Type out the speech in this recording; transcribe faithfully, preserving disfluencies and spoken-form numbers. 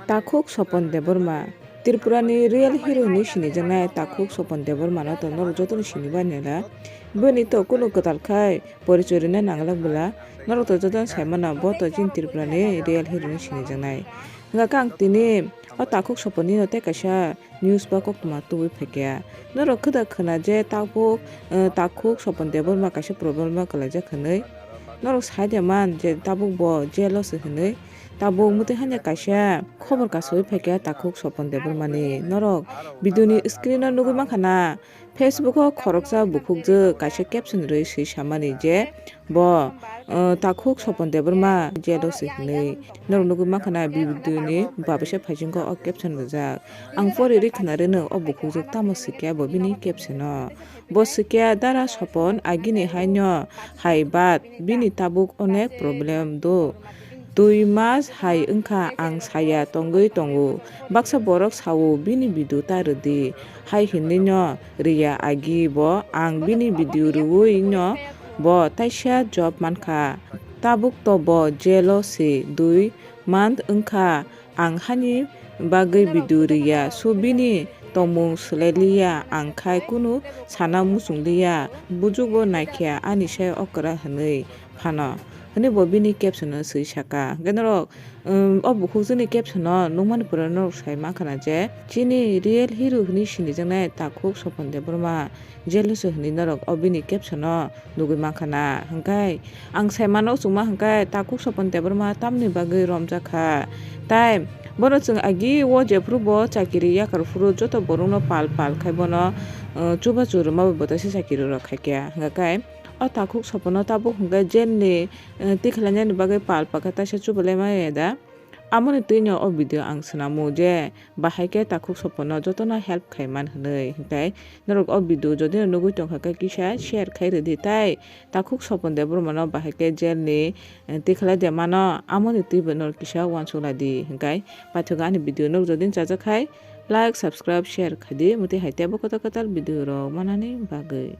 Takhuk Sopon Debbarma, Tripura ni real hero hinwi sinijaknai Takhuk Sopon Debbarma no to norok jotono sinibani la. Bini to kunu kwtal khai porichoi rwna nanglak bwla. Norok to jotono saimano bo to chini Tripura ni real hero hinwi sinijaknai. Hwnkha khe ang tini o Takhuk Sopon ni no tei kaisa news ba koktwma tubui phaikha. Norok khwda khwna je tabuk, eh, Takhuk Sopon Debbarma kaisa problem o kwlaijak hinwi. Norok sai de man je tabuk bo jail o se hinwi. Tabuk mwtwi hanya kaisa khobor kasui phaikha Takhuk Sopon Debbarma ni. Norok video ni screen o nugui mankha na, Facebook o khoroksa bukhukjwk kaisa caption rwi swi samani je bo, uh, Takhuk Sopon Debbarma jail o se hinwi. Norok nugui mankha na video ni babaisa phaisingo o caption rijak. Ang pori ri khna rino o bukhukjwk tamo sikya bo bini caption o. Bo sikya dara Sopon agini haino hai bat bini tabuk onek problem do. Dui mas hai wngkha ang saya tongwi tongo. Baksa borok sao bini video ta rwdi hai hinwi no riya agi bo ang bini video rwui no bo taisa job mankha. Tabuk to bo jail o se dui month wngkha ang hani bagwi video riya so bini tongmung swlai liya ang khai kunu sana muchung liya bujugo naikhe ani sai okra hinwi phano hinwi bo bini caption o swi saka hwnkhe norok. Um, o bukhukjwkni caption o nukmani pore norok sai mankha na je chini real hero hinwi sinijaknai Takhuk Sopon Debbarma jail o se hinwi norok o bini caption o nugui mankha na. Hwnkhe ang sai mano chwngma hwnkhe Takhuk Sopon Debbarma tamni bagwi romjak kha. Tai bono chwng agi o jephuru bo chakiri yakar phuru joto borok no pal pal khai bono, uh, chubachu rwma bai bo taisa chakiri rok khaikha. Hwnkhe o Takhuk Sopon no tabuk hwnkhe jail ni, uh, tikhlainani bagwi pal pakha taisa chubalai maya da. Amoni twino o video ang swnamo je bahai khe Takhuk Sopon no jotono help khai man hwnwi. Hwnkhe norok o video jodi no nugui tongkha khe kisa share khai rwdi tai Takhuk Sopon Debbarma no bahai khe jail ni, eh, tikhlai de mano amoni twibo norok kisa uansuk lai di. Hwnkhe paithago ani video norok jodi no chajak khai like, subscribe, share khai di. Mutwi hai teibo kwtal kwtal video rok manani bagwi.